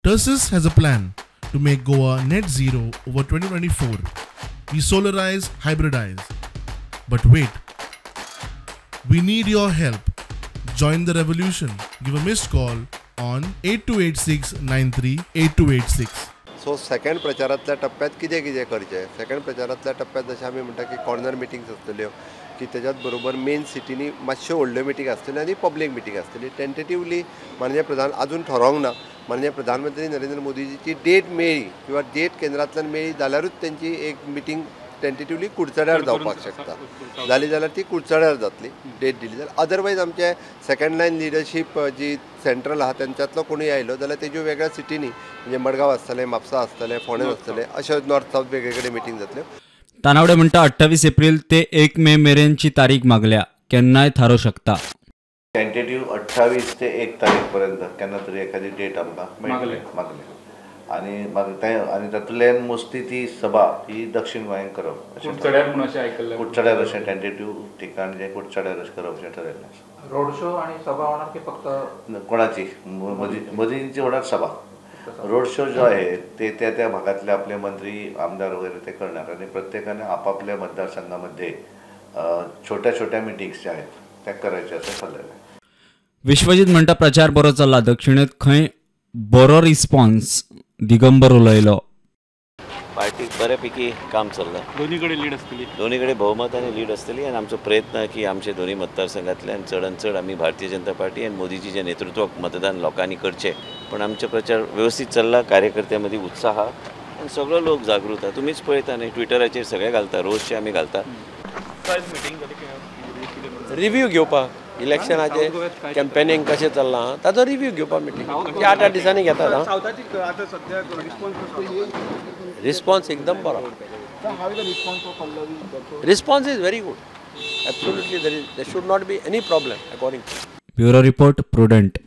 Tersus has a plan to make Goa net zero over 2024. We solarize, hybridize. But wait, we need your help. Join the revolution. Give a missed call on 8286 938286. So second प्रचारांतल्या टप्प्यात कितें कितें करचें, second प्रचारांतल्या टप्प्यात जशें आमी म्हणटा की corner meetings आसतल्यो की तेज्याच बरोबर मेन सिटीनी मातश्यो व्हडल्यो मिटींग आसतल्यो आनी पब्लीक मिटींग आसतली. टेंटेटिवली माननीय प्रधान अजून ठरोवंक ना, माननीय प्रधानमंत्री नरेंद्र मोदीजीची डेट मेळ्ळी किंवा डेट केंद्रांतल्यान मेळ्ळी जाल्यारूच तेंची एक मिटींग टेंटेटिवली कुडचड्यार जावपाक शकता, जाली जाल्यार ती कुडचड्यार जातली डेट दिली जाल्यार. अदरवायज आमचे सेकंड लायन लिडरशीप जी सेंट्रल आहा तेंच्यांतलो कोणूय आयलो जाल्यार तेज्यो वेगळ्या सिटींनी म्हणजे मडगांव आसतलें, म्हापसा आसतलें, फोंडें आसतलें, अशें नॉर्थ सावथ वेगळे कडेन मिटींग जातल्यो. तानावडे म्हणटा 28 एप्रिल ते 1 मे मेरेनची तारीख मागल्या, केन्नाय थारो शकता. टेंटेटिव्ह 28 ते 1 तारीख पर्यंत केन्ना तरी एखादी डेट आमकां मागले आनी आनी तातूंतल्यान मोस्टली ती सभा ही दक्षिण गोंयांत करप अशें कुडचड्यार अशें टेंटेटिव्ह ठिकाण जें कुडचड्यार अशें करप अशें ठरयल्लें आसा. रोड शो आनी सभा होणार की फक्त कोणाची मोदींची होणार सभा. रोड शो जो आहे ते त्या त्या भागातले आपले मंत्री आमदार वगैरे ते करणार आणि प्रत्येकाने आपापल्या मतदारसंघामध्ये छोट्या छोट्या मिटिंग्स ज्या आहेत त्या करायच्या असं ठरलेलं आहे. विश्वजीत म्हणटा प्रचार बरो चल्ला, दक्षिणेत खंय बरो रिस्पॉन्स, दिगंबर उलयलो. पार्टीक बऱ्यापैकी काम चल्लां, दोन्हीकडे लीड आसतली, दोन्हीकडे बहुमत आनी लीड आसतली आनी आमचो प्रयत्न की आमचे दोन्ही मतदारसंघातल्यान चडान चड आमी भारतीय जनता पार्टी आनी मोदीजीच्या नेतृत्वाक मतदान लोकांनी करचें. पण आमचो प्रचार व्यवस्थीत चल्ला, कार्यकर्त्यां मदीं उत्साह आनी सगळो लोक जागृत आहा. तुमीच पळयता न्ही ट्विटराचेर सगळें घालता, रोजचे आमी घालता. रिव्यू घेवपाक इलेक्शनाचे कॅम्पेनिंग कशें चल्लां ताचो रिव्यू घेवपाक मिटींग 8-8 दिसांनी घेतात. रिस्पॉन्स एकदम बरो, response is very good, absolutely there should not be any problem according. Bureau report, Prudent.